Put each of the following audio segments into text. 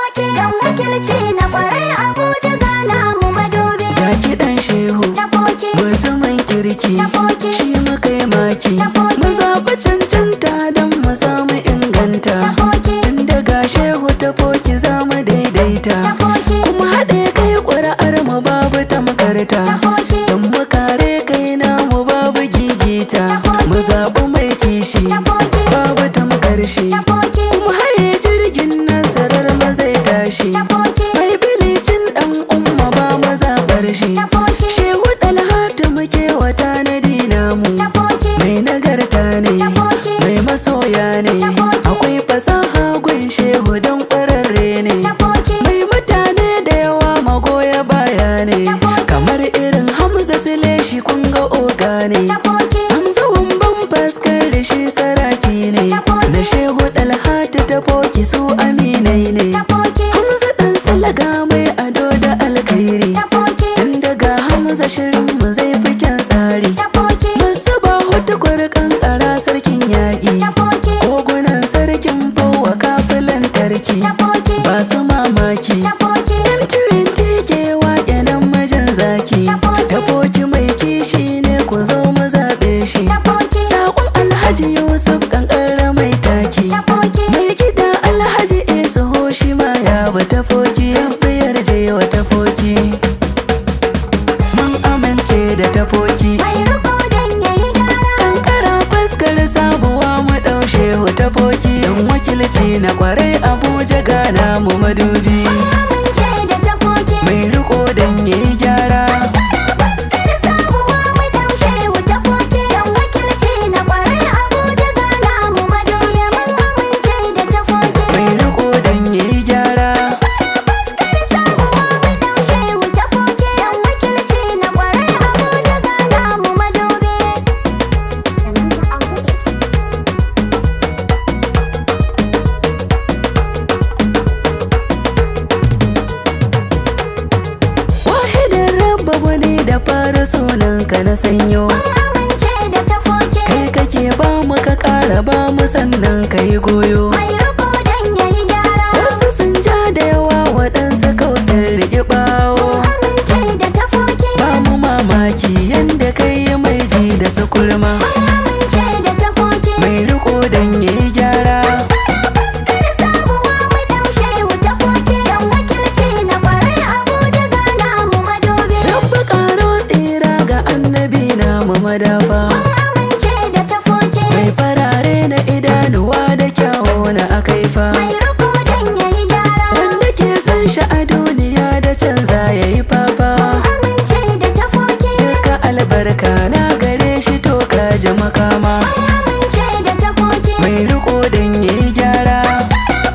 Tafoki, yan wakilci na kwarai, Abuja gana mu madubi. Ga kiɗan Shehu, Tafoki, mutumin kirki, Tafoki. shi muka yi maki. Tafoki. Mu zaɓi cancanta don mu samu inganta. Tafoki, Tun daga Shehu Tafoki za mu daidaita. Tafoki, Kuma haɗe kai, ƙuri'ar mu babu tamkarta. Tafoki, Don mu kare kai namu babu gigita. Mu zaɓi mai kishi, Tafoki, babu tamkar shi. Tafoki, Kuma haye jirgin nasarar mu zai tashi. Tafoki, Mai bilicin ɗan Umma ba mu zaɓar shi. Tafoki, Shehu Dalhatu muke wata na namu. Tafoki, Mai nagarta ne, Tafoki, mai masoya ne. Tafoki. Akwai fasaha gun Shehu don ƙwararre ne. Tafoki, Mai mutane da yawa magoya baya ne. Tafoki. Kamar irin Hamza Sile, shi kun ga oga ne. Tafoki, Hamza Wamban Faskar da shi saraki ne. Tafoki. Na Shehu Dalhatu Tafoki su aminai ne. Tafoki, Hamza ɗan Salaga mai ado da alkhairi. Tafoki, Tun daga Hamza shirin mu zai fi kyan tsari. Tafoki, Musu ba hutukwar kankara sarkin yaƙi. Tafoki, Kogunan sarkin Fowa kafin lantarki. Tafoki, Ba su mamaki. Tafoki, M20 ke waƙe nan mijin zaki. Tafoki. Tafoki mai kishi ne, ku zo mu zaɓe shi. Tafoki, Saƙon Alhaji Yusuf Kankara mai taki. Tafoki, Mai gida Alhaji Isu shi ma ya bi Tafoki. Yan yarje wa Tafoki. Mun amince da Tafoki. Mai riko dan yayi gyara. Kankara Fuskar sabuwa, mu ɗau Shehu Tafoki. Yan wakilci na kwarai, Abuja gana mu madubi. Amince da Tafoki. Mai riko dan yayi gyara. Fuskar sabuwa, mu dau Shehu Tafoki. Yan wakilci na kwarai, Abuja gana mu madubi. Mun amince da Tafoki. Mai riko dan yayi gyara. Fuskar sabuwa, mu dau Shehu Tafoki. Yan wakilci na kwarai, Abuja gana mu madubi. Samantha on the beat. Wahidin Rabba wani da fara sunanka na sanyo. Mun amince da Tafoki. Kai kake ba mu, ka ƙara ba mu, sannan ka yi goyo. Mai riko dan yayi gyara. Wasu sun ja da yawa, waɗansu kausar riƙe ɓawo. Amince da Tafoki. Ba mu mamaki yanda kai yi mai ji da su kurma. Mun amince da Tafoki. Mai riko dan yayi gyara. Fuskar sabuwa, mu dau Shehu Tafoki. Yan wakilci na kwarai, Abuja gana mu madubi. Rabba ƙaro tsira ga Annabi na mu madafa. Mun amince da Tafoki. Mai farare na idanuwa da kyawo na akaifa. Mai riko dan yayi gyara. Wanda ke son shi a duniya da canza yayi fafa. Amince da Tafoki. Duka albarka na gare shi, to ka ji makama. Mun amince da Tafoki. Mai riko dan yayi gyara.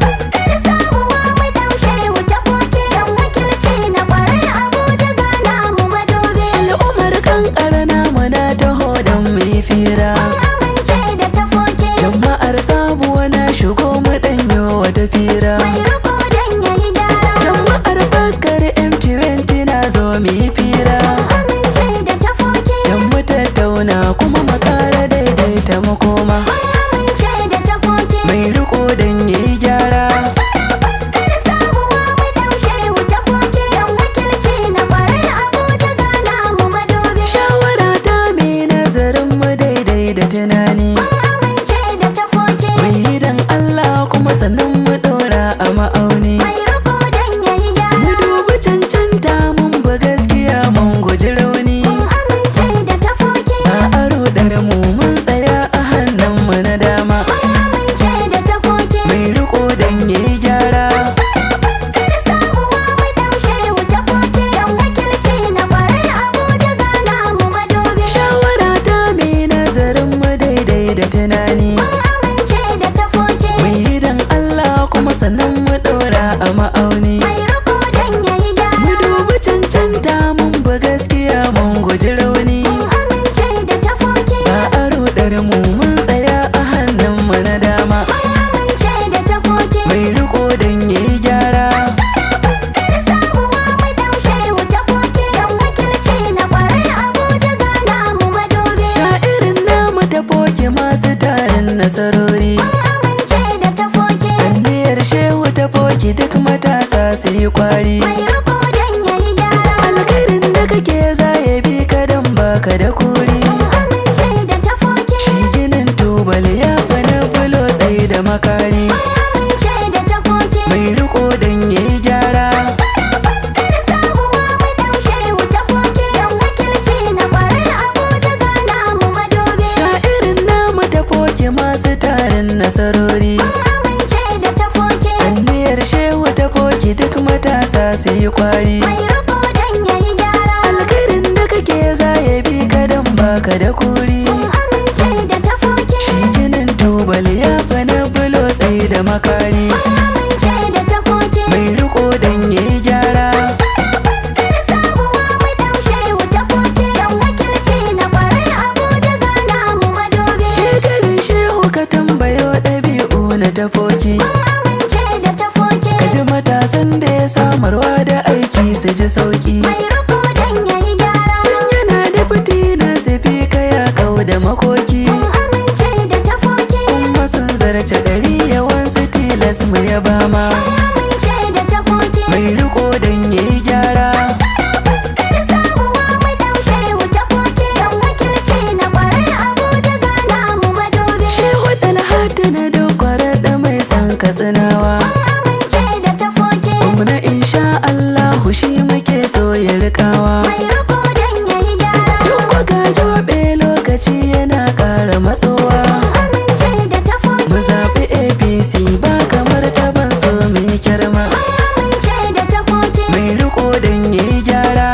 Fuskar sabuwa, mu dau Shehu Tafoki. Yan wakilci na kwarai, Abuja gana mu madubi. Al'ummar Kankara namu na taho don mu yi fira. Mun amince da Tafoki. Jama'ar Sabuwa na shigo mu danyo wata fira. Mai riko dan yayi gyara. Jama'ar Faskar M20 na zo mu yi fira. Amince da Tafoki. Dan mu tattauna kuma mu kara daidaita makoma. Mun amince da Tafoki. Mai riko dan yayi gyara. Fuskar sabuwa, mu dau Shehu Tafoki. Yan wakilci na kwarai, Abuja gana mu madubi. Shawara ta mi nazarin mu daidai da tunani. Mun amince da Tafoki. Mu yi dan Allah kuma sannan mu ɗora tafoki duk matasa su yi kwari. Mai riko dan yayi gyara. Alkhairin da kake za ya bi ka dan baka da kuri. Mun amince da tafoki. Shi ginin tubali ya fi na bulo tsaye da makari. Mun amince da tafoki. Mai riko dan yayi gyara. Fuskar sabuwa mu daushe wuta koke. Yan wakilci na kwarai Abuja gana mu madobi. Ga irin namu tafoki masu tarin nasarori. Mun amince da tafoki. Anniyar shehu tafoki duk matasa su yi kwari. Mai riko dan yayi gyara. Alkhairin da kake za ya bi ka dan baka da kuri. Mun amince da tafoki. Shi ginin tubali ya fi na bulo tsaye da makari. Mun amince da tafoki. Mai riko dan yayi gyara. Fuskar sabuwa mu daushe wuta koke. Yan wakilci na kwarai Abuja gana mu madobi. Je garin shehu ka tambayo ɗabi'u na tafoki. Mun amince da tafoki. Ka ji matasan da ya samarwa da aiki su ji sauki. Mai riko dan yayi gyara. Tun yana da fitina su fi ka ya kau da makoki. Mun amince da tafoki. Kuma sun zarce ɗari yawan su tilas mu yaba ma. Mun amince da tafoki. Mai riko dan yayi gyara. Fuskar sabuwa mu daushe wuta koke. Yan wakilci na kwarai Abuja gana mu madobi. Shehu Dalhatu na dokwara da mai san katsinawa. Mun amince da tafoki. Gwamna insha Allahu shi muke so ya rikawa. Mai riko dan yayi gyara. Duk kuka jobe lokaci yana ƙara matsowa. Mun amince da tafoki. Mu zaɓi APC ba kamar taban so mu yi kyarma. Mun amince da tafoki. Mai riko dan yayi gyara.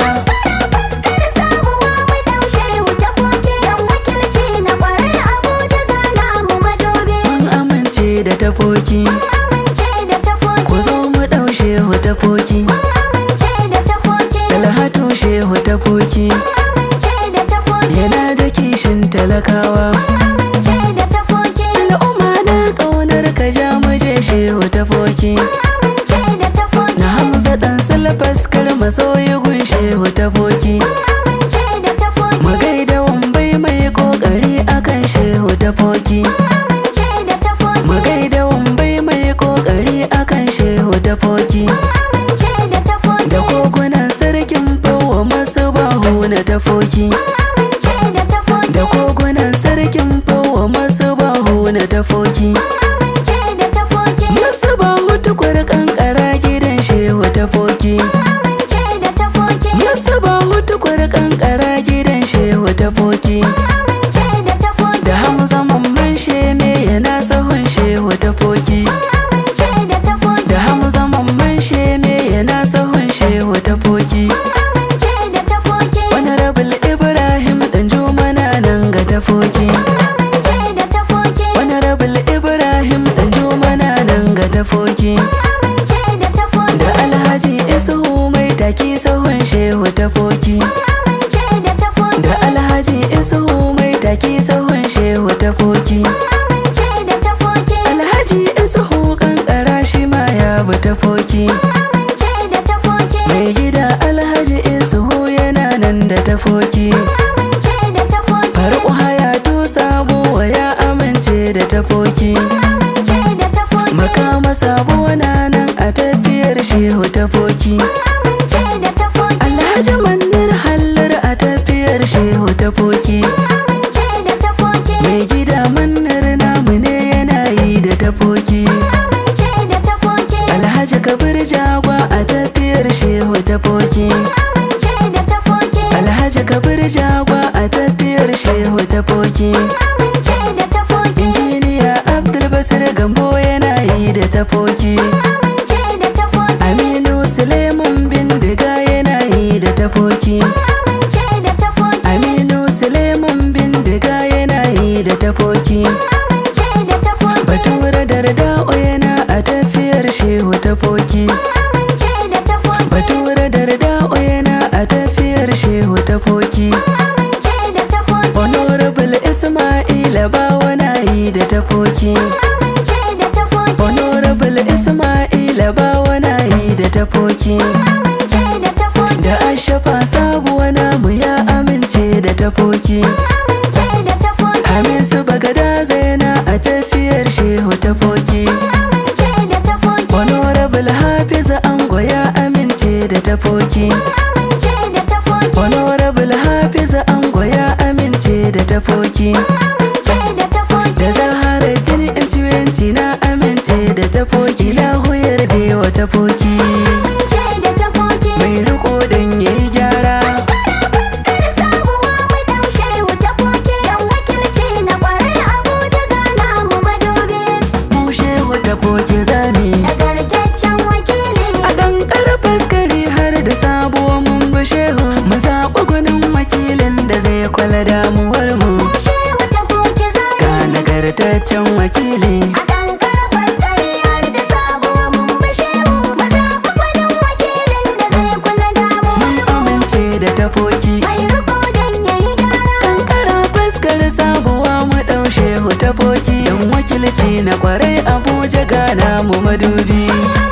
Fuskar sabuwa mu daushe wuta koke. Yan wakilci na kwarai Abuja gana mu madobi. Mun amince da tafoki. Mun amince da tafoki. Ku zo mu ɗau shehu tafoki. Mun amince da tafoki. Dalhatu shehu tafoki. Mun amince da tafoki. Yana da kishin talakawa. Mun amince da tafoki. Al'umma na ƙaunar ka ja mu je shehu tafoki. Mun amince da tafoki. Na Hamza ɗan Silfas kar masoyi gun shehu tafoki. Mun amince da tafoki. Mu gaida wambai mai kokari akan shehu tafoki. Mun amince da tafoki. Mu gaida wambai mai kokari akan shehu tafoki. Mun amince da tafoki. Da kogunan sarkin fawa masu bahu na tafoki. Mun amince da tafoki. Da kogunan sarkin fawa masu bahu na tafoki. Mun amince da tafoki. Masu bahu tukur kankara gidan shehu tafoki. Mun amince da tafoki. Masu bahu tukur kankara gidan shehu tafoki. Mun amince da tafoki. Da Hamza mamman sheme yana sahun shehu tafoki. Mun amince da tafoki. Da Hamza mamman sheme yana sahun shehu tafoki. Mun amince da tafoki. Honorable Ibrahim Danjuma na nan ga tafoki. Mun amince da tafoki. Honorable Ibrahim Danjuma na nan ga tafoki. Mun amince da tafoki. Da Alhaji Isuhu mai taki sahun shehu tafoki. Mun amince da tafoki. Da Alhaji Isuhu mai taki sahun shehu tafoki. Mun amince da tafoki. Alhaji Isuhu kankara shi ma ya bi tafoki. Mun amince da tafoki. Mai gida Alhaji Isuhu yana nan da tafoki. Mun amince da tafoki. Farko hayatu sabuwa ya amince da tafoki. Mun amince da tafoki. Makama sabo na nan a tafiyar shehu tafoki. Mun amince da tafoki. Alhaji Manir Hallar a tafiyar shehu tafoki. Mun amince da tafoki. Mai gida Manir namu ne yana yi da tafoki. Mun amince da tafoki. Alhaji Kabir Jagwa a tafiyar shehu tafoki. Mun amince da tafoki. Alhaji Kabir Jagwa a tafiyar shehu tafoki. Mun amince da tafoki. Injiniya Abdul Basir Gambo yana yi da tafoki. Mun amince da tafoki. Aminu Suleiman Bindiga yana yi da tafoki. Mun amince da tafoki. Aminu Suleiman Bindiga yana yi da tafoki. Mun amince da tafoki. Bature Darda'o yana a tafiyar shehu tafoki. Mun amince da tafoki. Bature Darda'o yana a tafiyar shehu tafoki. Mun amince da tafoki. Honorable Ismaila Bawa na yi da tafoki. Mun amince da tafoki. Honorable Ismaila Bawa na yi da tafoki. Mun amince da tafoki. Da Ashafa sabuwa namu ya amince da tafoki. Mun amince da tafoki. Hamisu Bagada zaina a tafiyar shehu tafoki. Mun amince da tafoki. Honorable tafoki. Mun amince da tafoki. Honorable Hafiza Ango ya amince da tafoki. Mun amince da tafoki. Da Zaharaddin M20 na amince da tafoki. Lahu yarje wa tafoki. Amince da tafoki. Mai riko dan yayi gyara. Fuskar sabuwa mu daushe tafoki. Dan wakilci na kwarai Abuja gana mu madubi. Mu shehu tafoki zami. Nagartaccen wakili. A kankara faskari har da sabuwa mun bi shehu. Mu zaɓi gwanin wakilin da zai kula damuwar mu. Shehu tafoki Ga zami. nagartaccen wakili. A kankara faskari har da sabuwa mun bi shehu. Mu zaɓi gwanin wakilin da zai kula damuwar Mun mu. amince da tafoki. Mai riko dan yayi gyara. Kankara fuskar sabuwa mu ɗau shehu tafoki. Dan wakilci na kwarai Abuja gana mu madubi. Mun